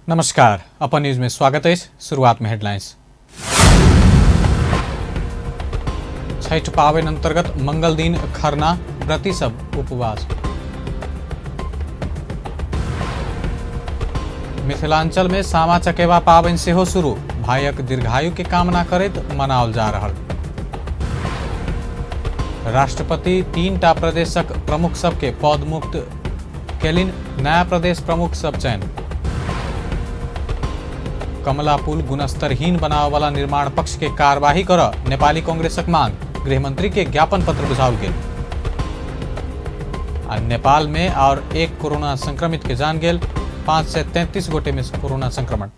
नमस्कार, अपन न्यूज में स्वागत है। शुरुआत में हेडलाइंस। छठ पावन अंतर्गत मंगल दिन खरना, व्रती सब उपवास। मिथिलांचल में सामा चकेवा पावन सेहो शुरू, भाइक दीर्घायु के कामना करैत मनाओल जा रहल। राष्ट्रपति 3टा प्रदेशक प्रमुख सबके पद मुक्त केलिन, नया प्रदेश प्रमुख सब चयन। कमला पुल गुणस्तरहीन बनावे वाला निर्माण पक्ष के कार्यवाही कर नेपाली कांग्रेसक मांग, गृहमंत्री के ज्ञापन पत्र बुझाओल गेल। आ नेपाल में और एक कोरोना संक्रमित के जान गेल, 533 गोटे में कोरोना संक्रमण।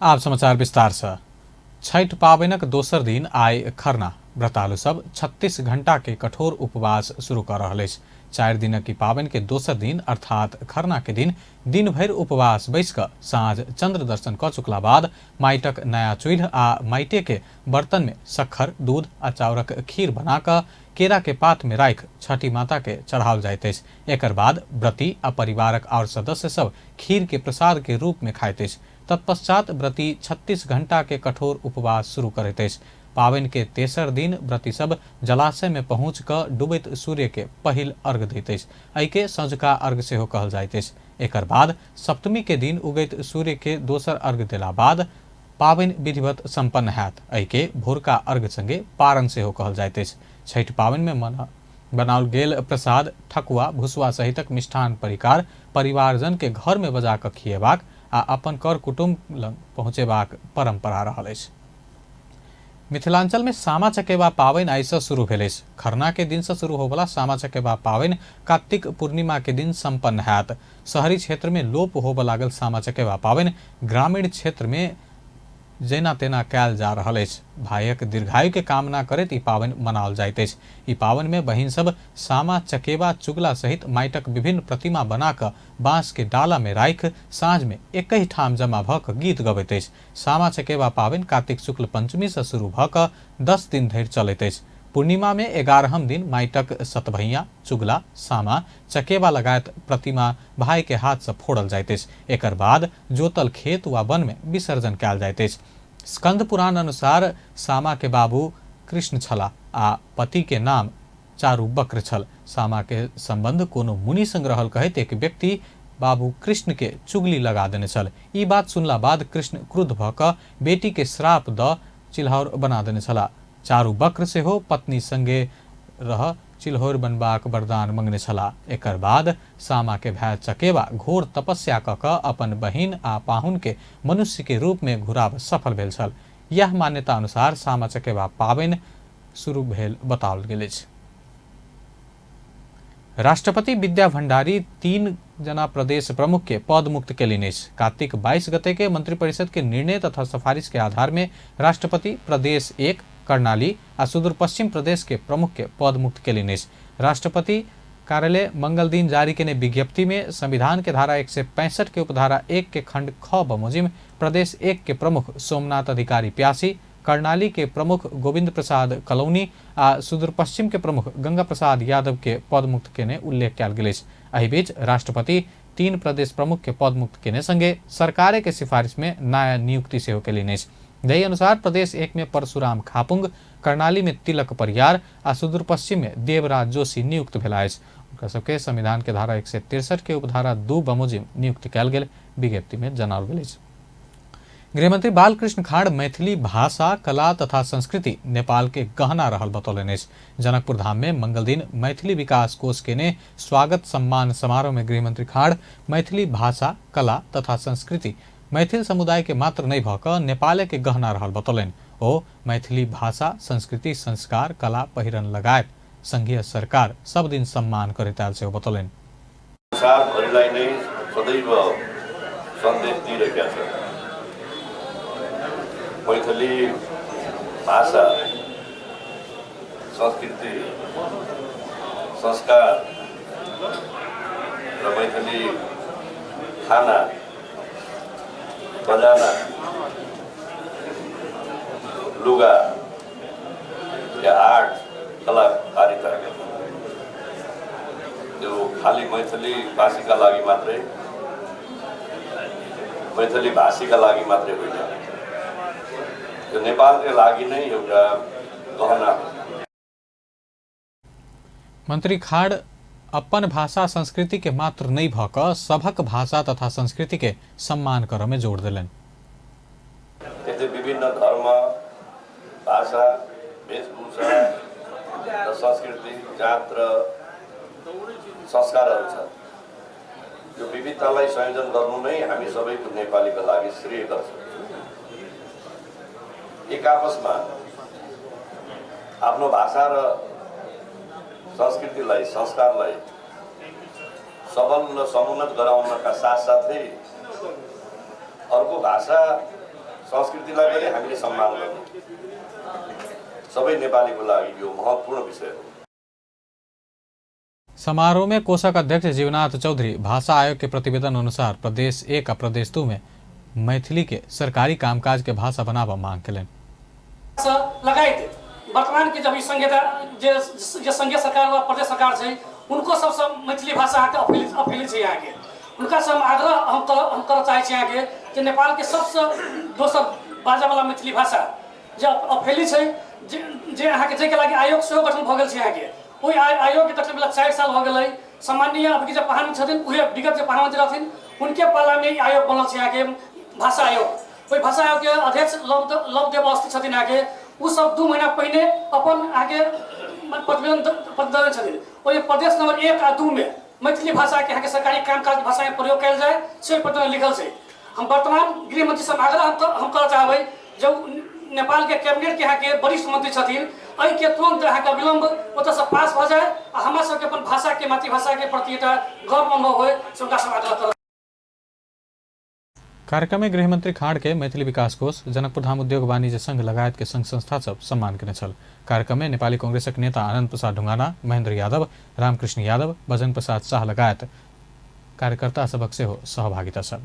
आप समाचार विस्तार से। छठ पाबनिक दोसर दिन आइ खरना, व्रतालु सब 36 घंटा के कठोर उपवास शुरू कर रहल अछि। 4 दिनक ई पाबनि के दोसर दिन अर्थात खरना के दिन दिन भरि उपवास बैस कऽ साँझ चंद्र दर्शन कऽ चुकला बाद माटिक नया चूल्हि आ माटिए के बर्तन में शक्कर, दूध आ चाउरक खीर बना कऽ केरा के पात में राखि छठी माता के चढ़ाओल जाइत अछि। एकर बाद व्रती आ परिवारक और सदस्य सब खीर के प्रसाद के रूप में खाइत अछि। तत्पश्चात व्रती 36 घंटा के कठोर उपवास शुरू करैत अछि। पाबनि के तेसर दिन व्रती सब जलाशय में पहुँच कऽ डूबैत सूर्य के पहिल अर्घ दैत अछि। एहिके सँझुका अर्घ सेहो कहल जाइत अछि। एकर बाद सप्तमी के दिन उगैत सूर्य के दोसर अर्घ देला बाद पाबनि विधिवत संपन्न हैत। एहिके भोरका अर्घ संगे पारण सेहो कहल जाइत अछि। छठि पाबनि में बनाओल गेल प्रसाद, ठकुआ, भुसुआ सहितक मिष्ठान परिकार परिवारजन के घर में बजा कऽ खिएबाक आ अपन कर कुटुम्ब लग पहुँचेबाक परंपरा रहल अछि। मिथिलांचल में सामा चकेवा पाबनि आइ से शुरू भेल अछि। खरना के दिन से शुरू होवला सामा चकेवा पाबनि कार्तिक पूर्णिमा के दिन संपन्न हैत। शहरी क्षेत्र में लोप होबऽ लागल सामा चकेवा पाबनि ग्रामीण क्षेत्र में जेना तेना कयल जा रहल अछि। भाइक दीर्घायु के कामना करैत ई पाबनि मनाओल जाइत अछि। ई पाबनि में बहिन सब सामा चकेवा चुगला सहित माटिक विभिन्न प्रतिमा बना कऽ बाँस के डाला में राखि साँझ में एकहि ठाम जमा भऽ कऽ गीत गबैत अछि। सामा चकेवा पाबनि कार्तिक शुक्ल पंचमी से शुरू भऽ कऽ 10 दिन धरि चलैत अछि। पूर्णिमा में 11म दिन माटिक सतभैया, चुगला, सामा चकेवा लगायत प्रतिमा भाई के हाथ से फोड़ल जाइत अछि। एकर बाद जोतल खेत वा वन में विसर्जन कयल जाइत अछि। स्कंद पुराण अनुसार सामा के बाबू कृष्ण छला आ पति के नाम चारू वक्र छल। सामा के संबंध कोनो मुनि संग रहल कहैत एक व्यक्ति बाबू कृष्ण के चुगली लगा देने छल। ई बात सुनला बाद कृष्ण क्रुद्ध भऽ कऽ बेटी के श्राप दऽ चिल्हौर बना देने छला। चारू वक्र सेहो पत्नी संगे रह चिल्हौर बनबाक वरदान मंगने छला। एकर बाद सामा के भाय चकेवा घोर तपस्या कऽ कऽ अपन बहिन आ पाहुन के मनुष्य के रूप में घुराब सफल भेल छल। यह मान्यता अनुसार सामा चकेवा पाबनि शुरू भेल बताओल गेल अछि। राष्ट्रपति विद्या भंडारी 3 जना प्रदेश प्रमुख के पद मुक्त केलनि अछि। कार्तिक 22 गते के मंत्रिपरिषद के निर्णय तथा सिफारिश के आधार में राष्ट्रपति प्रदेश 1 कर्णाली आ सुदूर पश्चिम प्रदेश के प्रमुख के पद मुक्त केलनि अछि। राष्ट्रपति कार्यालय मंगल दिन जारी केने विज्ञप्ति में संविधान के धारा 165 के उपधारा 1 के खंड ख बमोजिम प्रदेश 1 के प्रमुख सोमनाथ अधिकारी प्यासी, कर्णाली के प्रमुख गोविंद प्रसाद कलौनी आ सुदूर पश्चिम के प्रमुख गंगा प्रसाद यादव के पद मुक्त केने उल्लेख कयल गेल अछि। एहि बीच राष्ट्रपति 3 प्रदेश प्रमुख के पद मुक्त केने संगे सरकारे के सिफारिश में नया नियुक्ति सेहो केलनि अछि। जाहि अनुसार प्रदेश 1 में परशुराम खापुंग, कर्णाली में तिलक परियार आ सुदूर पश्चिम में देवराज जोशी नियुक्त भेला अछि। हुनका सबके संविधान के धारा 163 के उपधारा 2 बमोजिम नियुक्त कयल गेल विज्ञप्ति में जनाओल गेल अछि। गृहमंत्री बालकृष्ण खाँड मैथिली भाषा, कला तथा संस्कृति नेपाल के गहना रहल बतौलनि अछि। जनकपुर धाम में मंगल दिन मैथिली विकास कोष के ने स्वागत सम्मान समारोह में गृहमंत्री खाँड मैथिली भाषा, कला तथा संस्कृति मैथिल समुदाय के मात्र नहीं भऽ कऽ नेपाले के गहना रहल बतौलनि। ओ मैथिली भाषा, संस्कृति, संस्कार, कला, पहिरन लगायत संघीय सरकार सब दिन सम्मान करैत आयल सेहो बतौलनि। संसारभरिलाई नै सदैव सन्देश दिइरहेका छन्। मैथिली भाषा, संस्कृति, संस्कार र मैथिली खाना, बजाना, लुगा या आर्ट, कलाकारिता त्यो खालि मैथिली भाषीका लागि मात्रै मैथिली भाषीका लागि मात्रै होइन, यो नेपालकै लागि नै एउटा गहना हो। मंत्री खाड़ अपन भाषा संस्कृति के मात्र नहि भऽ कऽ सभक भाषा तथा संस्कृति के सम्मान करऽ में जोर देलनि। त्यस्तै विभिन्न धर्म, भाषा, वेशभूषा र संस्कृति, जात र संस्कारहरू छन्। यो विविधतालाई संयोजन गर्नु नै हामी सबैको नेपालीको लागि श्रेयकर छ। एक आपसमा आफ्नो भाषा र संस्कृतिलाई, संस्कारलाई सबल र समुन्नत गराउनका साथसाथै अर्को भाषा संस्कृतिलाई पनि हामीले सम्मान गर्नु सबै नेपालीको लागि यो महत्त्वपूर्ण विषय हो। समारोह में कोषक अध्यक्ष जीवनाथ चौधरी भाषा आयोग के प्रतिवेदन अनुसार प्रदेश 1 आ प्रदेश 2 में मैथिली के सरकारी कामकाज के भाषा बनाबऽ मांग केलनि। लगायत वर्तमान के जब संघीयता जे जे संघीय सरकार वा प्रदेश सरकार छै, उनको सबसँ मैथिली भाषा अहाँके अपील छै। अहाँके हुनका से हम आग्रह हम करऽ चाहै छी अहाँके जे नेपालके सबसँ दोसर बाजऽवला मैथिली भाषा जे अपहेली छै, जे जे अहाँके जाहिके लागि आयोग सेहो गठन भऽ गेल छै। अहाँके ओहि आयोगके गठन भेला 4 साल भऽ गेलै। सामान्य अभी जे प्रधानमन्त्री छथिन, उहे विगत जे प्रधानमन्त्री रहथिन, हुनके पालामे ई आयोग बनल छै अहाँके भाषा आयोग। ओहि भाषा आयोगके अध्यक्ष लवदेव अवस्थी छथिन। अहाँके ओ सब 2 महीना पहिने अपन अहाँके प्रतिवेदन देने छथिन। ओहि प्रदेश नंबर 1 आ 2 में मैथिली भाषाके अहाँके सरकारी कामकाज भाषामे प्रयोग कयल जाय से प्रतिवेदन लिखल छै। हम वर्तमान गृहमंत्री से आग्रह हम करऽ चाहबै, जब नेपालके कैबिनेटके अहाँके वरिष्ठ मंत्री छथिन, एहिके तुरंत अहाँके अविलम्ब ओतऽसँ पास भऽ जाय आ हमरा सबके अपन भाषाके, मातृभाषाके प्रति एकटा गर्व अनुभव होय, से हुनका सब आग्रह करब। कार्यक्रम में गृहमंत्री खाड़ के मैथिली विकास कोष, जनकपुर धाम उद्योग वाणिज्य संघ लगायत के संघ संस्था सब सम्मान केने छल। कार्यक्रम में नेपाली कांग्रेसक नेता आनंद प्रसाद ढुंगाना, महेंद्र यादव, रामकृष्ण यादव, बजन प्रसाद शाह लगायत कार्यकर्ता सबक सेहो सहभागिता छल।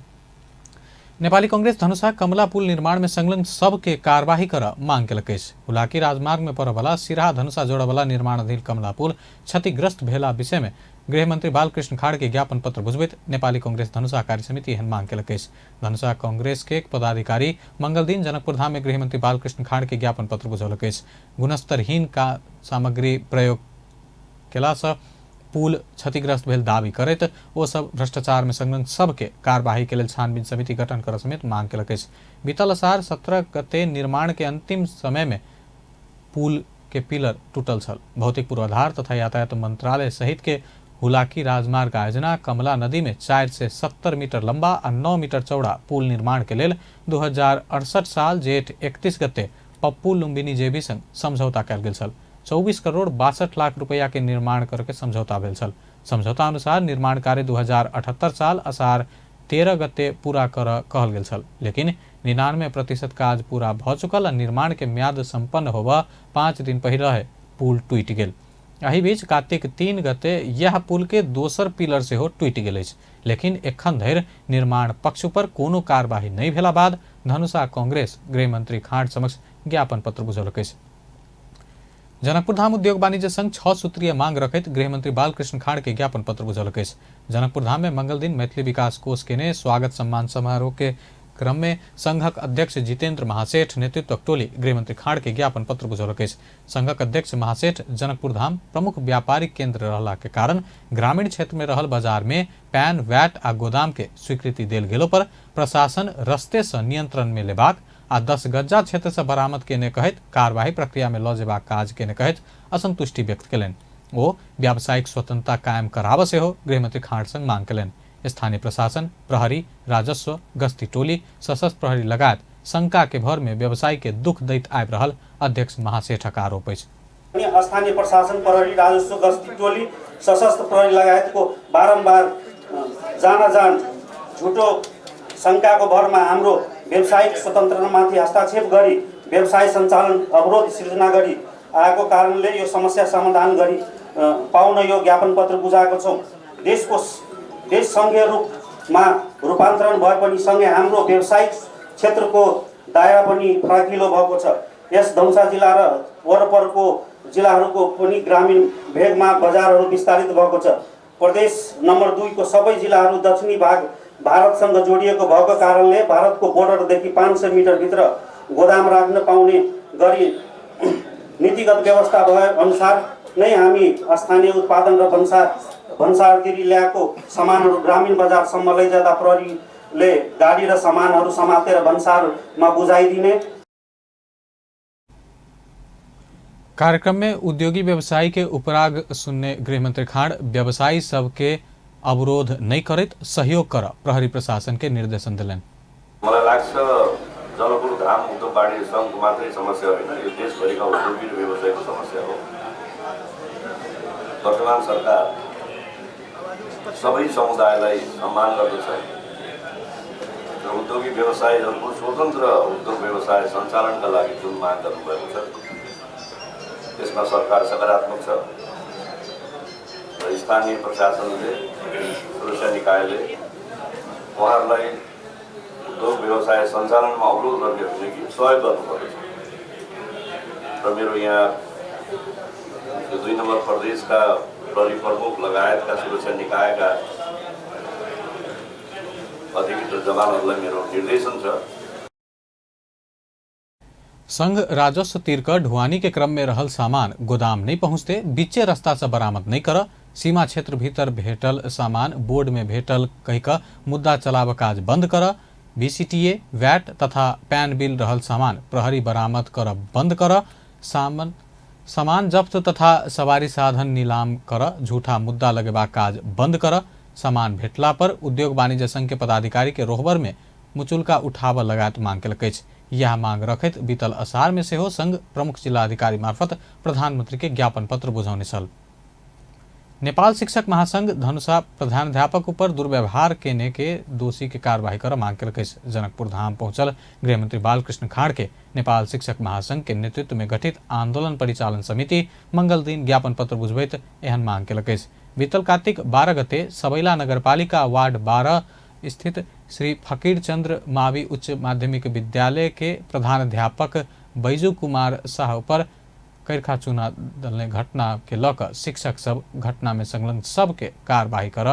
नेपाली कांग्रेस धनुषा कमला पुल निर्माण में संलग्न सबके कार्यवाही कर मांग केलक अछि। हुलाकी राजमार्ग में पड़यवला सिरहा धनुषा जोड़यवला निर्माणाधीन कमला पुल क्षतिग्रस्त भेला विषय में गृहमंत्री बालकृष्ण खाड़ के ज्ञापन पत्र बुझबैत नेपाली कांग्रेस धनुषा कार्य समिति एहन मांग केलक अछि। धनुषा कांग्रेस के पदाधिकारी मंगलदिन जनकपुर धाम में गृहमंत्री बालकृष्ण खाड़ के ज्ञापन पत्र बुझौलक अछि। गुणस्तरहीन का सामग्री प्रयोग केलासँ पुल क्षतिग्रस्त भेल दावी करैत ओ सब भ्रष्टाचार में संलग्न सबके कार्यवाही के लेल छानबीन समिति गठन कर समेत मांग केलक अछि। बीतल असार 17 गते निर्माण के अंतिम समय में पुल के पिलर टूटल छल। भौतिक पूर्वाधार तथा यातायात मंत्रालय सहित के हुलाकी राजमार्ग आयोजना कमला नदी में 4 से 70 मीटर लंबा आ 9 मीटर चौड़ा पुल निर्माण के लेल 2068 साल जेठ 31 गते पप्पू लुम्बिनी जेबी संग समझौता कयल गेल छल। 24 करोड़ 62 लाख रुपया के निर्माण करके समझौता भेल छल। समझौता अनुसार निर्माण कार्य 2078 साल असार 13 गते पूरा कर कहल गेल छल, लेकिन 99% काज पूरा भऽ चुकल आ निर्माण के म्याद संपन्न होबऽ 5 दिन पहिले पुल टूटि गेल। एहि बीच कार्तिक 3 गते यह पुल के दोसर पिलर सेहो टूटि गेल अछि, लेकिन एखन धरि निर्माण पक्ष पर कोनो कार्यवाही नहि भेला बाद धनुषा कांग्रेस गृहमंत्री खाँड समक्ष ज्ञापन पत्र बुझौलक अछि। जनकपुर धाम उद्योग वाणिज्य संघ 6 सूत्रीय मांग रखैत गृहमंत्री बालकृष्ण खाड़ के ज्ञापन पत्र बुझौलक अछि। जनकपुर धाम में मंगल दिन मैथिली विकास कोष के स्वागत सम्मान समारोह के क्रम में संघक अध्यक्ष जितेंद्र महासेठ नेतृत्वक टोली गृहमंत्री खाड़ के ज्ञापन पत्र बुझौलक अछि। संघक अध्यक्ष महासेठ जनकपुर धाम प्रमुख व्यापारिक केंद्र रहला के कारण ग्रामीण क्षेत्र में रहल बाजार में पैन, वैट आ गोदाम के स्वीकृति देल गेलो पर प्रशासन रस्ते से नियंत्रण में लेबाक आ 10 गज्जा क्षेत्र से बरामद केने कहैत कार्यवाही प्रक्रिया में लऽ जेबाक काज केने कहैत असंतुष्टि व्यक्त केलनि। ओ व्यावसायिक स्वतंत्रता कायम कराबऽ सेहो गृहमंत्री खाड़ संग मांग केलनि। स्थानीय प्रशासन, प्रहरी, राजस्व, गश्ती टोली, सशस्त्र प्रहरी लगायत शंका के भर में व्यवसायी के दुख दैत आबि रहल अध्यक्ष महासेठक आरोप अछि। स्थानीय प्रशासन, प्रहरी, राजस्व, गश्ती टोली, सशस्त्र प्रहरी लगायतको बारम्बार जान झुटो शङ्काको भरमा हाम्रो व्यावसायिक स्वतन्त्रतामाथि हस्तक्षेप गरी व्यवसाय सञ्चालन अवरोध सिर्जना गरी आएको कारणले यो समस्या समाधान गरी पाउन यो ज्ञापन पत्र बुझाएको छौँ। देश सङ्घीय रूपमा रूपान्तरण भए पनि सँगै हाम्रो व्यावसायिक क्षेत्रको दायरा पनि फराकिलो भएको छ। यस धनुषा जिल्ला र वरपरको जिल्लाहरूको पनि ग्रामीण भेगमा बजारहरू विस्तारित भएको छ। प्रदेश नम्बर 2 को सबै जिल्लाहरू दक्षिणी भाग भारतसँग जोडिएको भएको कारणले भारतको बोर्डरदेखि 500 मिटरभित्र गोदाम राख्न पाउने गरी नीतिगत व्यवस्था भए अनुसार नै हामी स्थानीय उत्पादन र भन्सारतिरी ल्याएको सामानहरू ग्रामीण बजारसम्म लैजाँदा प्रहरीले गाडी र सामानहरू समातेर भन्सारमा बुझाइदिने। कार्यक्रम में उद्योगी व्यवसायी के उपराग सुनने गृहमंत्री खाँड व्यवसायी सबके अवरोध नहीं करैत सहयोग कर प्रहरी प्रशासन के निर्देशन दिलनि। मलाई लाग्छ जनकपुर धाम उद्योग वाणिज्य सङ्घको मात्रै समस्या होइन, यो देशभरिका उद्योगी र व्यवसायको समस्या हो। वर्तमान सरकार सबै समुदायलाई सम्मान गर्दछ र उद्योगी व्यवसायीहरूको स्वतन्त्र उद्योग व्यवसाय सञ्चालनका लागि जुन माग गर्नुभएको छ त्यसमा सरकार सकारात्मक छ र स्थानीय प्रशासनले, सुरक्षा निकायले उहाँहरूलाई उद्योग व्यवसाय सञ्चालनमा अवरोध गर्ने होइन कि सहयोग गर्नुपर्दछ। र मेरो यहाँ यो 2 नम्बर प्रदेशका प्रहरी प्रमुख लगायतका सुरक्षा निकायका अधिकृत र जवानहरूलाई मेरो निर्देशन छ। संघ राजस्व तीर ढुआनी के क्रम में रहल सामान गोदाम नहीं पहुंचते बीचे रास्ता से बरामद नहीं कर, सीमा क्षेत्र भीतर भेटल सामान बोर्ड में भेटल कहिक मुद्दा चलाब काज बंद कर, बीसीटीए वैट तथा पैन बिल रहल सामान प्रहरी बरामद कर बंद कर, सामान जब्त तथा सवारी साधन नीलाम कर झूठा मुद्दा लगेबाक काज बंद कर, सामान भेटला पर उद्योग वाणिज्य संघ के पदाधिकारी के रोहबर में मुचुल्का उठाबऽ लगायत मांग केलक अछि। यह मांग रखैत बीतल असार में सेहो संघ प्रमुख जिलाधिकारी मार्फत प्रधानमंत्री के ज्ञापन पत्र बुझौने छल। नेपाल शिक्षक महासंघ धनुषा प्रधानाध्यापक ऊपर दुर्व्यवहार केने के दोषी के कार्रवाई कर मांग केलक अछि। जनकपुर धाम पहुंचल गृहमंत्री बालकृष्ण खाँड के नेपाल शिक्षक महासंघ के नेतृत्व में गठित आंदोलन परिचालन समिति मंगल दिन ज्ञापन पत्र बुझबैत एहन मांग केलक अछि। बीतल कार्तिक 12 गते सबैला नगरपालिका वार्ड 12 स्थित श्री फकीरचंद्र मावी उच्च माध्यमिक विद्यालय के प्रधानाध्यापक बैजू कुमार शाह पर कैरखा चूना दलने घटना के लऽ कऽ शिक्षक सब घटना में संलग्न सबके कार्रवाई कर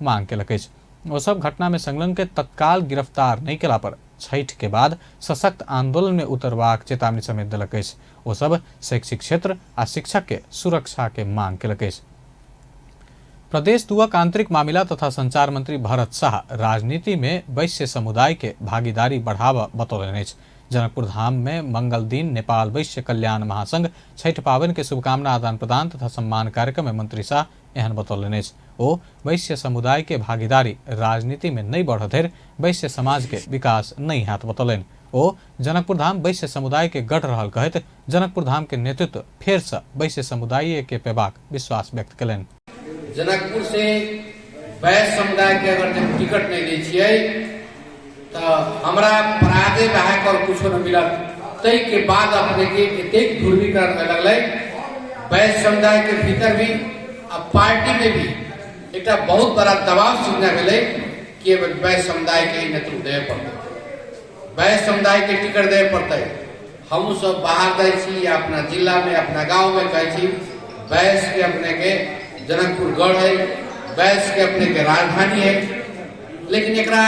मांग केलक अछि। ओ सब घटना में संलग्न के तत्काल गिरफ्तार नहीं केला पर छठ के बाद सशक्त आंदोलन में उतरबाक चेतावनी समेत देलक अछि। ओ सब शैक्षिक क्षेत्र आ शिक्षक के सुरक्षा के मांग केलक अछि। प्रदेश दुअक आंतरिक मामिला तथा संचार मंत्री भरत शाह राजनीति में वैश्य समुदाय के भागीदारी बढ़ावा बतौलनि अछि। जनकपुर धाम में मंगल दिन नेपाल वैश्य कल्याण महासंघ छठ पावन के शुभकामना आदान प्रदान तथा सम्मान कार्यक्रम में मंत्री शाह एहन बतौलनि अछि। ओ वैश्य समुदाय के भागीदारी राजनीति में नहीं बढ़ धरि वैश्य समाज के विकास नहीं हैत बतौलनि। ओ जनकपुर धाम वैश्य समुदाय के गढ़ रहल कहैत जनकपुर धाम के नेतृत्व फेर से वैश्य समुदाय के पेबाक विश्वास व्यक्त कयलनि। जनकपुर से वैश्य समुदाय के अगर जब टिकट नहीं दै छियै तो हमरा पराजय भए और कुछो न मिलत। तै के बाद अपने के एतेक ध्रुवीकरण होए लगलै वैश्य समुदाय के भीतर भी आ पार्टी में भी एक बहुत बड़ा दबाव सिर्जना भेलै कि वैश्य समुदाय के नेतृत्व देवे पड़तै, वैश्य समुदाय के टिकट देवे पड़तै। हम सब बाहर जाइ छी या अपना जिला में अपना गाँव में कहै छी वैश्य के अपने के जनकपुर गढ़ है, वैश्य के अपने के राजधानी है, लेकिन एकरा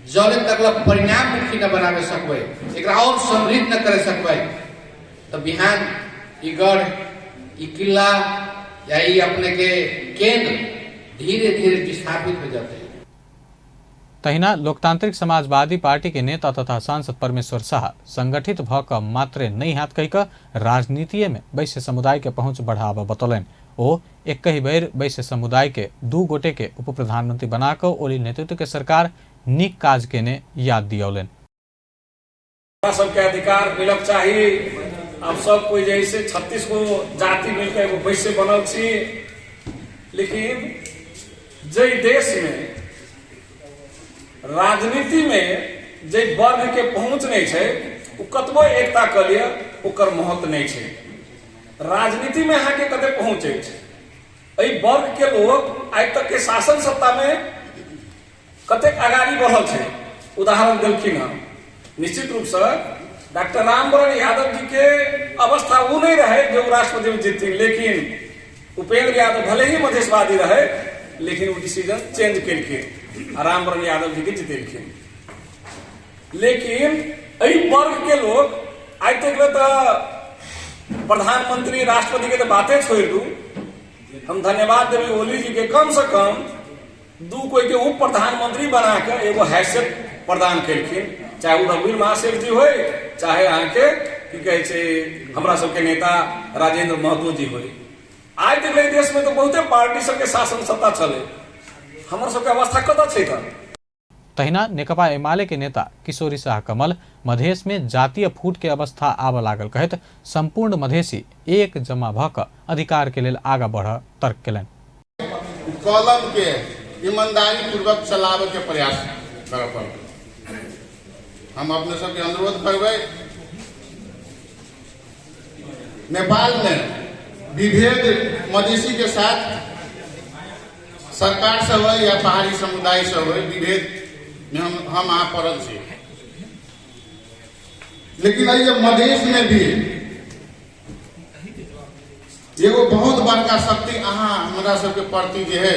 जौले तक परिणाममुखी न बनावे सकबै, एकरा और समृद्ध न करे सकबै तो बिहान ई गढ़ ई किला या ई अपने के केंद्र धीरे धीरे विस्थापित हो जाते। तहिना लोकतांत्रिक समाजवादी पार्टी के नेता तथा सांसद परमेश्वर शाह संगठित भ क मात्रे नहीं हाथ कहि क राजनीतिये में वैश्य समुदाय के पहुंच बढ़ावा बतौलनि। ओ एकहि बेर वैश्य समुदाय के 2 गोटे के उप प्रधानमंत्री बना क ओली नेतृत्व के सरकार नीक काज केने याद दियौलनि। सबके अधिकार मिलक चाही। अब सब कोई जैसे 36 गो जाति मिलकर एगो वैश्य बनल छी, लेकिन जै देश में राजनीति में जे वर्ग के पहुंच नहीं छै ओ कतबो एकता क लिअ ओकर महत्व नहीं छै। राजनीति में अहाँ के कते पहुंच अछि, एहि वर्ग के लोग आइ तक के शासन सत्ता में कतेक अगाड़ी बढ़ल छै। उदाहरण देलखिन हँ, निश्चित रूप से डॉक्टर रामवरण यादव जी के अवस्था वो नहीं रहे जो राष्ट्रपति में जीतथिन, लेकिन उपेंद्र यादव भले ही मधेशवादी रहे लेकिन ओ डिसीजन चेंज केलखिन आ रामवरण यादव जी के जितेलखिन। लेकिन एहि वर्ग के लोग आइ तक तऽ प्रधानमंत्री राष्ट्रपति के तऽ बाते छोड़ि दू, हम धन्यवाद देबै ओली जी के, कम से कम 2 कोई के उप प्रधानमंत्री बना के एगो हैसियत प्रदान केलखिन, चाहे ओ रघुवीर महासेठ जी होय, चाहे अहाँके की कहै छै हमरा सबके नेता राजेंद्र महतो जी होय। आइ तक एहि देश में तो बहुते पार्टी सबके शासन सत्ता चले, हमर सबके अवस्था कतऽ छै तऽ। तहिना नेकपा एमाले के नेता किशोरी शाह कमल मधेश में जातीय फूट के अवस्था आबऽ लागल कहैत संपूर्ण मधेशी एक जमा भऽ कऽ अधिकार के लेल आगा बढ़ऽ तर्क केलनि। कलम के ईमानदारी पूर्वक चलाबे के प्रयास करऽ पड़त। हम अपने सबके अनुरोध करबै, नेपाल में विभेद मधेशी के साथ सरकार से हो या पहाड़ी समुदाय से हो, विभेद में हम अहाँ पड़ल छी। लेकिन एहि मधेश में भी एगो बहुत बड़का शक्ति अहाँ हमरा सबके प्रति जे है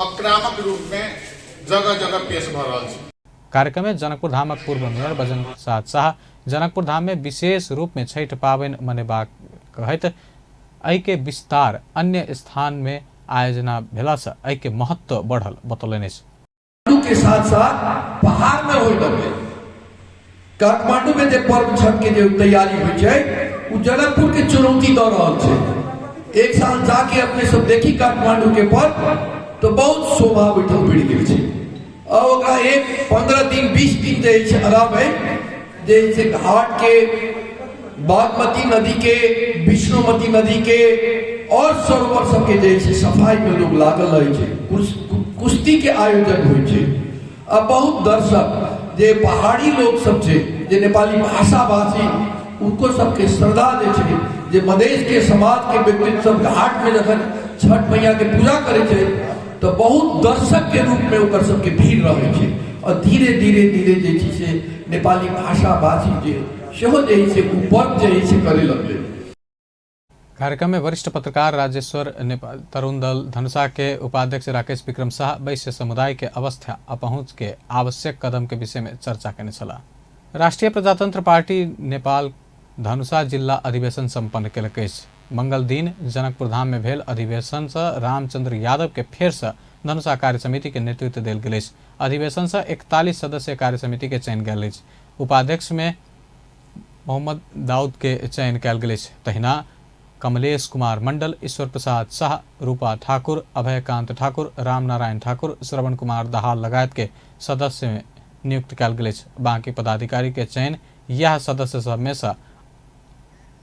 आक्रामक रूप में जगह जगह पेश भऽ रहल छै। कार्यक्रम में जनकपुर धामक पूर्व मेयर बजरंग प्रसाद शाह जनकपुर धाम में विशेष रूप में छठि पाबनि मनेबाक कहैत एहि के विस्तार अन्य स्थान में आयोजना भेला से एहि के महत्व बढ़ल बतौलनि अछि। काठमांडू के साथ साथ पहाड़ में होय लगलै। काठमांडू में जे पर्व छठ के जे तैयारी होइ छै उ जनकपुर के चुनौती दऽ रहल छै। एक साल जाके अपने सब देखी काठमांडू के पर्व तो बहुत शोभा ओहिठाम बढ़ि गेल छै। और ओकरा एक 15 दिन 20 दिन जे छै अलावे जे छै घाट के, बागमती नदी के, विष्णुमती नदी के और सरोवर सबके जे छै सफाई में लोग लागल रहै छै। कुश्ती के आयोजन होइ छै। आ बहुत दर्शक जे पहाड़ी लोग सब छै, जे नेपाली भाषा भाषी, उनको सबके श्रद्धा जे छै जे मधेश के समाज के व्यक्तित्व सब घाट में जखन छठ मैया के पूजा करै छै तो बहुत दर्शक के रूप में ओकर सबके भीड़ रहै छै। और धीरे धीरे धीरे जे छै से नेपाली भाषा भाषी जे सेहो जे छै ओ पर्व जे छै करे लगलै। कार्यक्रम में वरिष्ठ पत्रकार राजेश्वर नेपाल तरुण दल धनुषा के उपाध्यक्ष राकेश विक्रम शाह वैश्य समुदाय के अवस्था अपहुँच के आवश्यक कदम के विषय में चर्चा केने छलाह। राष्ट्रीय प्रजातंत्र पार्टी नेपाल धनुषा जिला अधिवेशन संपन्न केलक अछि। मंगल दिन जनकपुर धाम में भेल अधिवेशन से रामचंद्र यादव के फेर से धनुषा कार्य समिति के नेतृत्व देल गेल अछि। अधिवेशन से 41 सदस्य कार्य समिति के चयन गेल अछि। उपाध्यक्ष में मोहम्मद दाऊद के चयन कयल गेल अछि। तहिना कमलेश कुमार मंडल, ईश्वर प्रसाद शाह, रूपा ठाकुर, अभयकांत ठाकुर, रामनारायण ठाकुर, श्रवण कुमार दहाल लगायत के सदस्य में नियुक्त कयल गेल अछि। बाकी पदाधिकारी के चयन यह सदस्य सब में से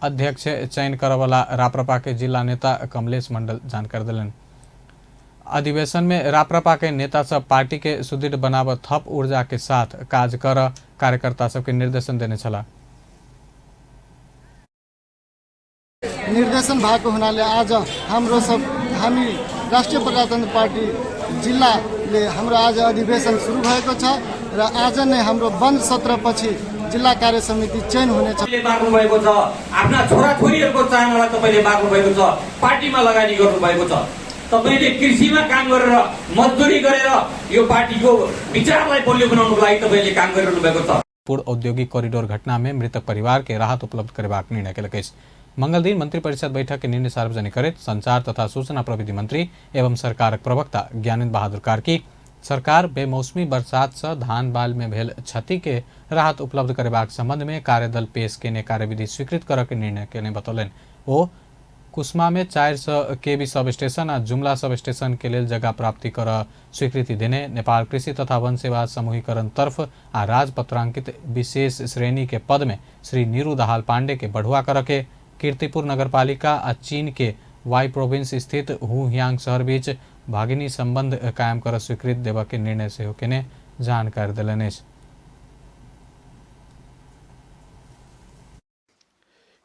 अध्यक्ष चयन करऽवला राप्रपा के जिला नेता कमलेश मंडल जानकारी देलनि। अधिवेशन में राप्रपा के नेता सब पार्टी के सुदृढ़ बनाब थप ऊर्जा के साथ काज कर कार्यकर्ता सबके निर्देशन देने छलाह। निर्देशन भएको हुनाले आज हाम्रो सब हामी राष्ट्रिय प्रजातन्त्र पार्टी जिल्लाले हाम्रो आज अधिवेशन सुरु भएको छ र आज नै हाम्रो बन्द सत्रपछि जिल्ला कार्य समिति चयन हुनेछ। मार्नु भएको छ, आफ्ना छोराछोरीहरूको चाहनालाई तपाईँले मार्नु भएको छ, पार्टीमा लगानी गर्नु भएको छ। तपाईँले कृषिमा काम गरेर मजदुरी गरेर यो पार्टीको विचारलाई बलियो बनाउनुको लागि तपाईँले काम गरिरहनु भएको छ। पूर्ण औद्योगिक कॉरिडोर घटना में मृतक परिवार के राहत उपलब्ध करेबाक निर्णय केलक अछि। मंगल दिन मंत्रिपरिषद बैठक के निर्णय सार्वजनिक करैत संचार तथा सूचना प्रविधि मंत्री एवं सरकारक प्रवक्ता ज्ञानेन्द्र बहादुर कार्की सरकार बेमौसमी बरसात से धान बाल में भेल क्षति के राहत उपलब्ध करेबाक संबंध में कार्यदल पेश केने कार्यविधि स्वीकृत करऽ के निर्णय केने बतौलनि। ओ कुसमा में 400 केवी सब स्टेशन आ जुमला सब स्टेशन के लेल जगह प्राप्ति कर स्वीकृति देने, नेपाल कृषि तथा वन सेवा समूहीकरण तर्फ आ राजपत्रांकित विशेष श्रेणी के पद में श्री नीरू दहाल पांडे के बढ़ुआ कर के, कीर्तिपुर नगरपालिका आ चीन के वाई प्रोविंस स्थित हुयांग शहर बीच भागिनी संबंध कायम कर स्वीकृति देबऽ के निर्णय सेहो केने जानकारी देलनि अछि।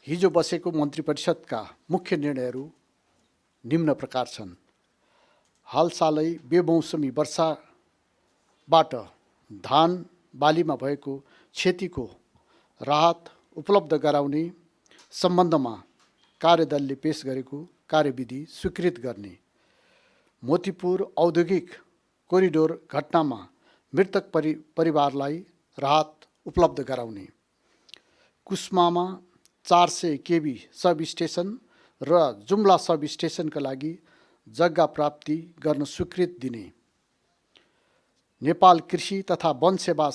हिजो बसेको मन्त्री परिषदका मुख्य निर्णयहरू निम्न प्रकार छन्। हालसालै बेमौसमी वर्षाबाट धान बालीमा भएको क्षतिको राहत उपलब्ध गराउने सम्बन्धमा कार्यदलले पेश गरेको कार्यविधि स्वीकृत गर्ने, मोतीपुर औद्योगिक कोरिडोर घटनामा मृतक परिवारलाई राहत उपलब्ध गराउने, कुस्मामा 400 केवी सब स्टेसन र जुम्ला सब स्टेसनका लागि जग्गा प्राप्ति गर्न स्वीकृति दिने, नेपाल कृषि तथा वन सेवा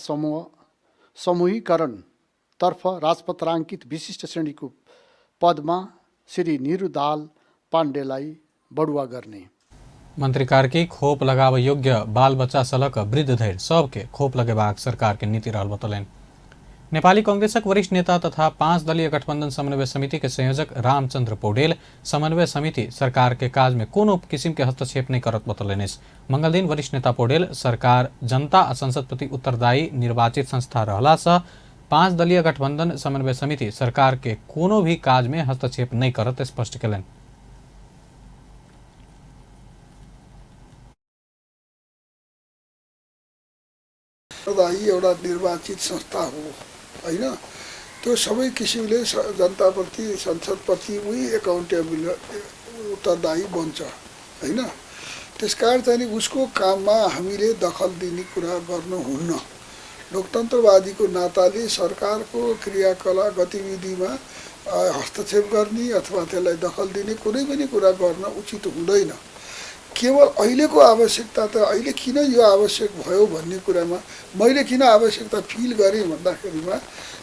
समूहीकरणतर्फ राजपत्राङ्कित विशिष्ट श्रेणीको पदमा श्री निरु दाहाल पाण्डेलाई बढुवा गर्ने। मंत्री कार्की खोप लगाव योग्य बाल बच्चा सँ लऽ कऽ वृद्ध धरि सबके खोप लगेबाक सरकार के नीति रहल बतौलनि। नेपाली कांग्रेसक वरिष्ठ नेता तथा 5 दलीय गठबंधन समन्वय समिति के संयोजक रामचंद्र पौडेल समन्वय समिति सरकार के काज में कोनो किसिम के हस्तक्षेप नहीं करत बतौलनि अछि। मंगलदिन वरिष्ठ नेता पौडेल सरकार जनता आ संसद प्रति उत्तरदायी निर्वाचित संस्था रहला सँ 5 दलीय गठबंधन समन्वय समिति सरकार के कोनो भी काज में हस्तक्षेप नहीं करत स्पष्ट केलनि। उत्तरदायी एउटा निर्वाचित संस्था हो हैन, त्यो सबै किसिमले जनताप्रति संसदप्रति उही एकाउन्टेबल उत्तरदायी बन्छ हैन। त्यसकारण चाहिँ उसको काममा हामीले दखल दिने कुरा गर्नुहुन्न। लोकतन्त्रवादीको नाताले सरकारको क्रियाकलाप गतिविधिमा हस्तक्षेप गर्ने अथवा त्यसलाई दखल दिने कुनै पनि कुरा गर्न उचित हुँदैन। केवल अहिलेको आवश्यकता त अहिले किन यो आवश्यक भयो भन्ने कुरामा मैले किन आवश्यकता फिल गरेँ भन्दाखेरिमा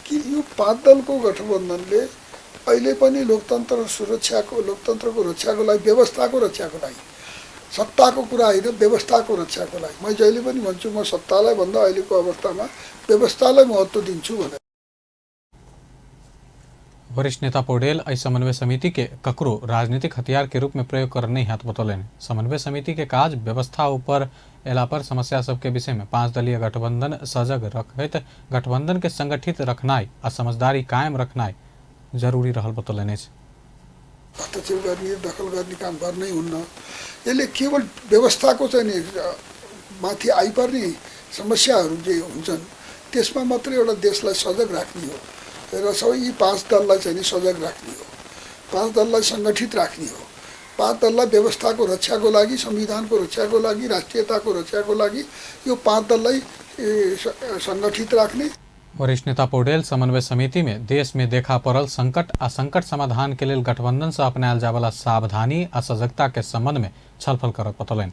कि यो 5 दलको गठबन्धनले अहिले पनि लोकतन्त्र सुरक्षाको लोकतन्त्रको रक्षाको लागि व्यवस्थाको रक्षाको लागि, सत्ताको कुरा होइन, व्यवस्थाको रक्षाको लागि। म जहिले पनि भन्छु म सत्तालाई भन्दा अहिलेको अवस्थामा व्यवस्थालाई महत्त्व दिन्छु भनेर। वरिष्ठ नेता पौडेल एहि समन्वय समिति के ककरो राजनीतिक हथियार के रूप में प्रयोग कर नहीं हाथ बतौलनि। समन्वय समिति के काज व्यवस्था ऊपर एला पर समस्या सबके विषय में 5 दलीय गठबंधन सजग रखैत गठबंधन के संगठित रखनाइ आ समझदारी कायम रखनाइ जरूरी रहल बतौलनि अछि। हस्तक्षेप गर्ने दखल गर्ने काम गर्नै हुन्न। यसले केवल व्यवस्थाको चाहिँ माथि आइपर्ने समस्याहरू जे हुन्छन् त्यसमा मात्रै एउटा देशलाई सजग राख्ने हो र सबै यी 5 दललाई चाहिँ सजग राख्ने हो, 5 दललाई सङ्गठित राख्ने हो, 5 दललाई व्यवस्थाको रक्षाको लागि, संविधानको रक्षाको लागि, राष्ट्रियताको रक्षाको लागि यो 5 दललाई सङ्गठित राख्ने। वरिष्ठ नेता पौडेल समन्वय समिति में देश में देखा पड़ल संकट आ संकट समाधान के लेल गठबंधन से अपनायल जावला सावधानी आ सजगता के संबंध में छलफल करत बतौलनि।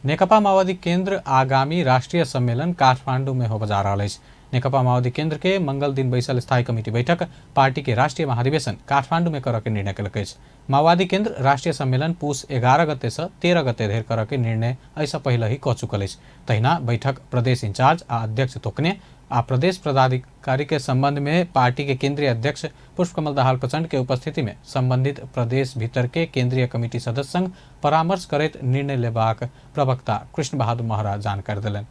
नेकपा माओवादी केंद्र आगामी राष्ट्रीय सम्मेलन काठमांडू में होबय जा रहल अछि। नेकपा माओवादी केंद्र के मंगल दिन बैसल स्थायी कमिटी बैठक पार्टी के राष्ट्रीय महाधिवेशन काठमांडू में करऽ के निर्णय केलक अछि। माओवादी केंद्र राष्ट्रीय सम्मेलन पूस 11 गते से 13 गते धरि करऽ के निर्णय एहिसँ पहिले ही कऽ चुकल अछि। तहिना बैठक प्रदेश इंचार्ज आ अध्यक्ष तोकने आ प्रदेश पदाधिकारी के संबंध में पार्टी के केंद्रीय अध्यक्ष पुष्पकमल दाहाल प्रचंड के उपस्थिति में संबंधित प्रदेश भीतर के केंद्रीय कमिटी सदस्य संग परामर्श करैत निर्णय लेबाक प्रवक्ता कृष्ण बहादुर महरा जानकारी देलनि।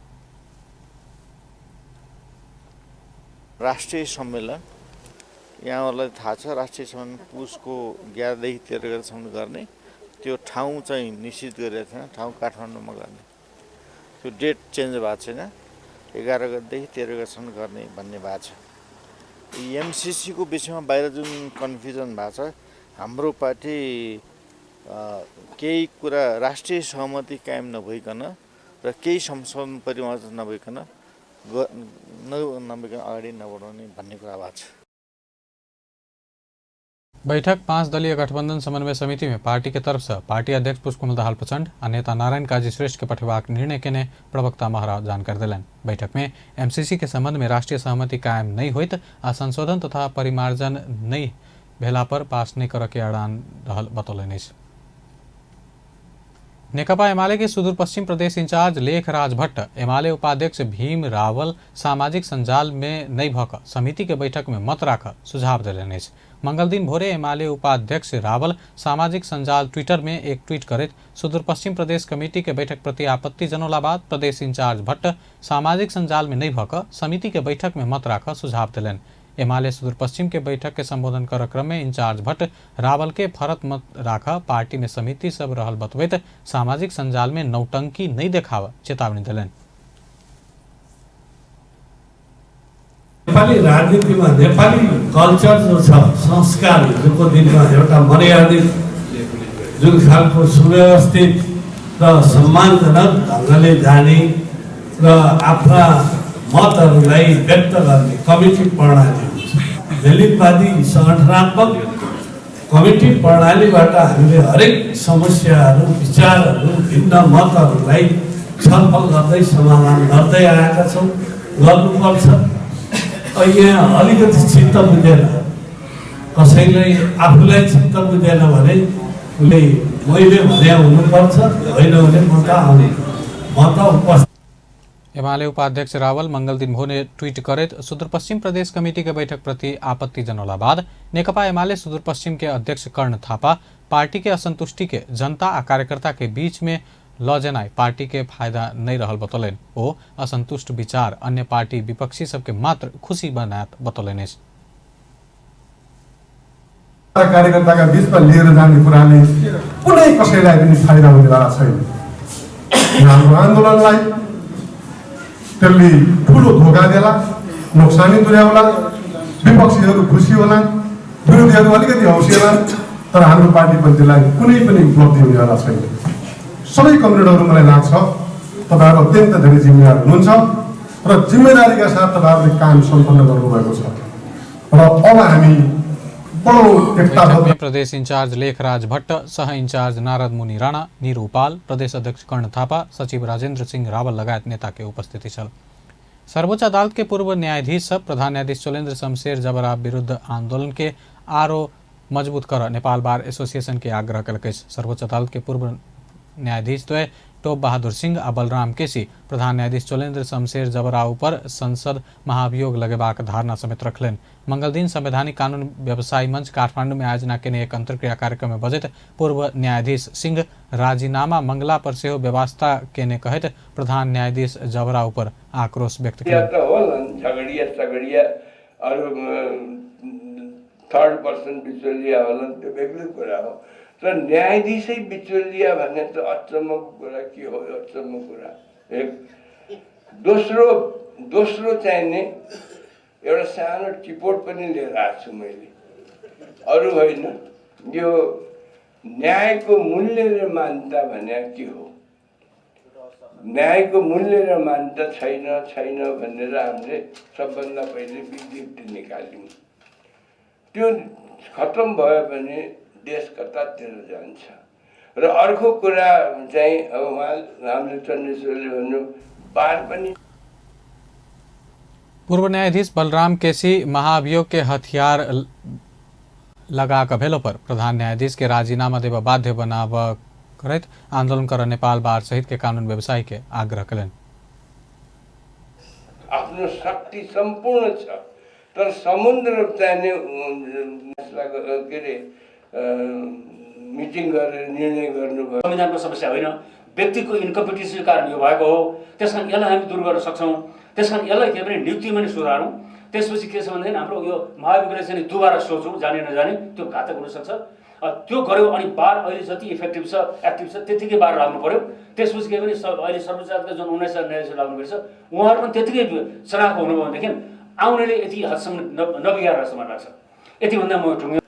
राष्ट्रिय सम्मेलन यहाँहरूलाई थाहा छ, राष्ट्रिय सम्मेलन पुसको 11 देखि 13 गतेसम्म गर्ने, त्यो ठाउँ चाहिँ निश्चित गरेको छैन, ठाउँ काठमाडौँमा गर्ने, त्यो डेट चेन्ज भएको छैन, 11 गतेदेखि 13 गतेसम्म गर्ने भन्ने भएको छ। एमसिसीको विषयमा बाहिर जुन कन्फ्युजन भएको छ, हाम्रो पार्टी केही कुरा राष्ट्रिय सहमति कायम नभइकन र केही संशोधन परिमार्जन नभइकन अगाडि नबढाउने भन्ने कुरा भएको छ। बैठक 5 दलीय गठबंधन समन्वय समिति में पार्टी के तरफ से पार्टी अध्यक्ष पुष्पकमल दाहाल प्रचंड आ नेता नारायण काजी श्रेष्ठ के पठेबाक निर्णय केने प्रवक्ता महरा जानकारी देलनि। बैठक में एमसीसी के संबंध में राष्ट्रीय सहमति कायम नहीं होइत आ संशोधन तथा परिमार्जन नहीं भेला पर पास नहीं करऽ के अड़ान रहल बतौलनि अछि। नेकपा एमाले के सुदूरपश्चिम प्रदेश इंचार्ज लेखराज भट्ट एमाले उपाध्यक्ष भीम रावल सामाजिक संजाल में नहीं भऽ कऽ समिति के बैठक में मत राखऽ सुझाव देलनि अछि। मंगलदिन भोरे एमाले उपाध्यक्ष रावल सामाजिक संजाल ट्विटर में एक ट्वीट करैत सुदूरपश्चिम प्रदेश कमिटी के बैठक प्रति आपत्ति जनौला बाद प्रदेश इंचार्ज भट्ट सामाजिक संजाल में नहीं भऽ कऽ समिति के बैठक में मत राखऽ सुझाव देलनि। एमाले सुदूरपश्चिम के बैठक के संबोधन कर क्रम में इंचार्ज भट्ट रावल के फरत मत राख पार्टी में समिति सब रहल बतबैत सामाजिक संजाल में नौटंकी नहीं देखाव चेतावनी देलनि। नेपाली राजनीतिमा नेपाली कल्चर जो छ, संस्कार हिजोको दिनमा एउटा मर्यादित जुन खालको सुव्यवस्थित र सम्मानजनक ढङ्गले जाने र आफ्ना मतहरूलाई व्यक्त गर्ने कमिटी प्रणाली हुन्छ। दलितवादी सङ्गठनात्मक कमिटी प्रणालीबाट हामीले हरेक समस्याहरू, विचारहरू, भिन्न मतहरूलाई छलफल गर्दै समाधान गर्दै आएका छौँ, गर्नुपर्छ। यहाँ अलिकति चित्त बुझेन, कसैले आफूलाई चित्त बुझेन भने उसले मैले भने हुनुपर्छ, होइन भने म त आउनु, म त उपस्थित। एमाले उपाध्यक्ष रावल मंगल दिन भोरे ट्वीट करैत सुदूरपश्चिम प्रदेश कमिटी के बैठक प्रति आपत्ति जनौला बाद नेकपा एमाले सुदूरपश्चिम के अध्यक्ष कर्ण थापा पार्टी के असंतुष्टि के जनता आ कार्यकर्ता के बीच में ल जेनाइ पार्टी के फायदा नहीं रहल बतौलनि। ओ असंतुष्ट विचार अन्य पार्टी विपक्षी सबके मात्र खुशी बनायत बतौलनि। कार्यकर्ताका बीचमा लिएर जाने कुराले कुनै कसैलाई पनि फाइदा हुनेवाला छैन। हाम्रो आन्दोलनलाई त्यसले ठुलो धोका देला, नोक्सानी तुल्याउला, विपक्षीहरू खुसी होला, विरोधीहरू अलिकति हौसिएला, तर हाम्रो पार्टीप्रतिलाई कुनै पनि उपलब्धि हुनेवाला छैन। सबै कमरेडहरू मलाई लाग्छ तपाईँहरू अत्यन्त धेरै जिम्मेवार हुनुहुन्छ र जिम्मेदारीका साथ तपाईँहरूले काम सम्पन्न गर्नुभएको छ र अब हामी बडो एकताबद्ध। प्रदेश इंचार्ज लेखराज भट्ट, सह इंचार्ज नारद मुनि राणा, नीरू पाल, प्रदेश अध्यक्ष कर्ण थापा, सचिव राजेंद्र सिंह रावल लगायत नेता के उपस्थिति छल। सर्वोच्च अदालत के पूर्व न्यायाधीश सब प्रधान न्यायाधीश चोलेन्द्र शमशेर जबरा विरुद्ध आंदोलन के आरो मजबूत कर नेपाल बार एसोसिएशन के आग्रह कलक। सर्वोच्च अदालत के पूर्व न्यायाधीश द्वय टोप बहादुर सिंह आ बलराम केसी प्रधान न्यायाधीश चोलेन्द्र शमशेर जबरा ऊपर संसद महाभियोग लगेबाक धारणा समेत रखलनि। मंगलदिन संवैधानिक कानून व्यवसायी मंच काठमांडू में आयोजना केने एक अंतर्क्रिया कार्यक्रम में बजैत पूर्व न्यायाधीश सिंह राजीनामा मंगला पर सेहो व्यवस्था केने कहैत प्रधान न्यायाधीश जबरा ऊपर आक्रोश व्यक्त केलनि। झगडिया सगडिया अरू थर्ड पर्सन बिचौलिया होलान्, त्यो बेग्लै कुरा हो। तर न्यायाधीशै बिचौलिया भन्ने त अचम्मको कुरा के हो? अचम्मको कुरा एक। दोस्रो दोस्रो चाहिने एउटा सानो टिपोट पनि लिएर आएको छु मैले, अरू होइन। यो न्यायको मूल्य र मान्यता भने के हो? न्यायको मूल्य र मान्यता छैन छैन भनेर हामीले सबभन्दा पहिले विज्ञप्ति निकाल्यौँ। त्यो खत्तम भयो भने देश कतातिर जान्छ। र अर्को कुरा चाहिँ अब उहाँ हामीले चन्द्रेश्वरले भन्नु बार पनि। पूर्व न्यायाधीश बलराम केसी महाभियोग के हथियार लगा कऽ भेलो पर प्रधान न्यायाधीश के राजीनामा देबऽ बाध्य बनाब करैत आंदोलन कर नेपाल बार सहित के कानून व्यवसायी के आग्रह कयलनि। आफ्नो शक्ति सम्पूर्ण छ, तर समुद्र चाहिने के अरे मिटिङ गरेर निर्णय गर्नुभयो। संविधानको समस्या होइन, व्यक्तिको इन्कम्पिटेन्सीको कारण यो भएको हो। त्यस कारण यसलाई हामी दूर गर्न सक्छौँ। त्यस कारण यसलाई के भने नियुक्तिमा नै सुधारौँ। त्यसपछि के छ भनेदेखि हाम्रो यो महाविद्यालय चाहिँ दोबारा सोचौँ, जाने नजाने त्यो घातक हुनसक्छ। त्यो गऱ्यौँ अनि बार अहिले जति इफेक्टिभ छ, एक्टिभ छ, त्यतिकै बार लाग्नु पऱ्यो। त्यसपछि के भने अहिले सर्वोच्च अदालतका जुन 19 न्यायाधीश लाग्नुपर्छ, उहाँहरू पनि त्यतिकै चनाखो हुनुभयो भनेदेखि आउनेले यति हदसम्म नबिगारेर जस्तो मलाई लाग्छ। यतिभन्दा म ढुङ्गे।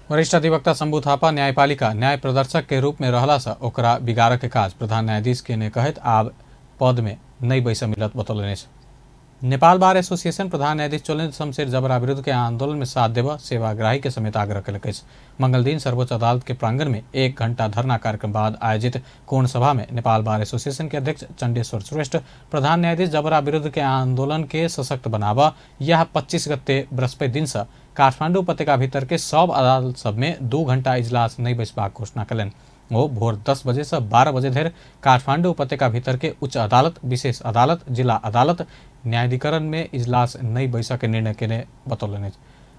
वरिष्ठ अधिवक्ता शंभू थापा न्यायपालिका न्याय प्रदर्शक के रूप में रहला से ओकरा बिगाड़ के काज प्रधान न्यायाधीश के ने कहैत आब पद में नहीं बैस मिलत बतौलनि। नेपाल बार एसोसिएशन प्रधान न्यायाधीश चोलेन्द्र शमशेर जबरा विरुद्ध के आंदोलन में साथ देव सेवाग्राही के समेत आग्रह कयलक अछि। मंगलदिन सर्वोच्च अदालत के प्रांगण में 1 घंटा धरना कार्यक्रम बाद आयोजित कोण सभा में नेपाल बार एसोसिएशन के अध्यक्ष चंडेश्वर श्रेष्ठ प्रधान न्यायाधीश जबरा विरुद्ध के आंदोलन के सशक्त बनाव यह 25 गते बृहस्पति दिन से काठमांडू उपत्यका भीतर के सब अदालत सब में 2 घंटा इजलास नहीं बैसबाक घोषणा कयलनि। वो भोर 10 बजे से 12 बजे धरि काठमांडू उपत्यका भीतर के उच्च अदालत, विशेष अदालत, जिला अदालत न्यायाधिकरण में इजलास नहीं बैसक के निर्णय केने बतौलनि।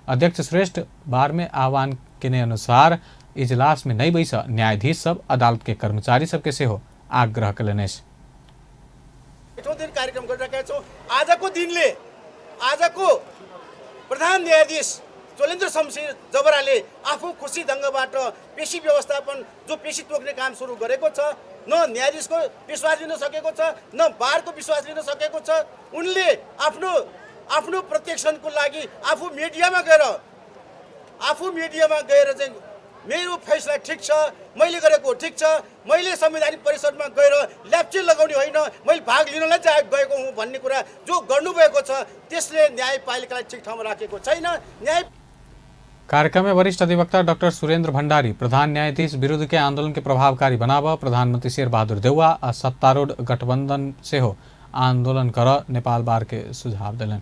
अध्यक्ष श्रेष्ठ बार में आह्वान केने अनुसार इजलास में नहीं बैस न्यायाधीश सब अदालत के कर्मचारी सबके सेहो आग्रह कयलनि अछि। दिन कार्यक्रम गरिरहेका छौँ। आजको दिनले आजको प्रधान न्यायाधीश चोलेन्द्र शमशेर जबराले आफू खुसी ढङ्गबाट पेशी व्यवस्थापन जो पेशी तोक्ने काम सुरु गरेको छ, न न्यायाधीशको विश्वास लिन सकेको छ, न बारको विश्वास लिन सकेको छ। उनले आफ्नो आफ्नो प्रोटेक्सनको लागि आफू मिडियामा गएर चाहिँ मेरो फैसला ठिक छ, मैले गरेको ठिक छ, मैले संवैधानिक परिषदमा गएर ल्याप्ची लगाउने होइन, मैले भाग लिनलाई चाहिँ गएको हुँ भन्ने कुरा जो गर्नुभएको छ त्यसले न्यायपालिकालाई ठिक ठाउँमा राखेको छैन। न्याय कार्यक्रम में वरिष्ठ अधिवक्ता डॉक्टर सुरेंद्र भंडारी प्रधान न्यायाधीश विरुद्ध के आंदोलन के प्रभावकारी बनाव प्रधानमंत्री शेरबहादुर देउवा आ सत्तारूढ़ गठबंधन सेहो आंदोलन कर नेपाल बार के सुझाव देलनि।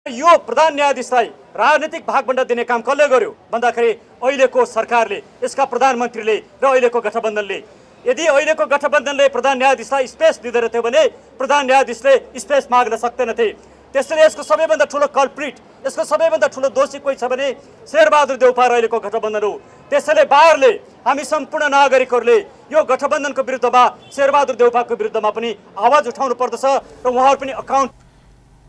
यो प्रधान न्यायाधीशलाई राजनीतिक भागभण्डा दिने काम कसले गर्यो भन्दाखेरि अहिलेको सरकारले, यसका प्रधानमन्त्रीले र अहिलेको गठबन्धनले। यदि अहिलेको गठबन्धनले प्रधान न्यायाधीशलाई स्पेस दिँदैन थियो भने प्रधान न्यायाधीशले स्पेस माग्न सक्दैनथे। त्यसैले यसको सबैभन्दा ठुलो कल्प्रिट, यसको सबैभन्दा ठुलो दोषी कोही छ भने शेरबहादुर देउपा र अहिलेको गठबन्धन हो। त्यसैले बारले, हामी सम्पूर्ण नागरिकहरूले यो गठबन्धनको विरुद्धमा, शेरबहादुर देउपाको विरुद्धमा पनि आवाज उठाउनु पर्दछ र उहाँहरू पनि अकाउन्ट।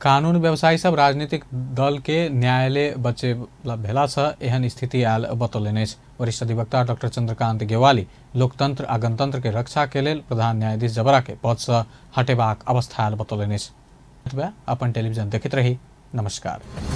कानून व्यवसायी सब राजनीतिक दल के न्यायालय बचे भेला से एहन स्थिति आयल बतौलनि अछि। वरिष्ठ अधिवक्ता डॉक्टर चंद्रकांत गेवाली लोकतंत्र आ गणतंत्र के रक्षा के लेल प्रधान न्यायाधीश जबरा के पद से हटेबाक अवस्था आयल बतौलनि अछि। अपन टेलीविजन देखैत रही। नमस्कार।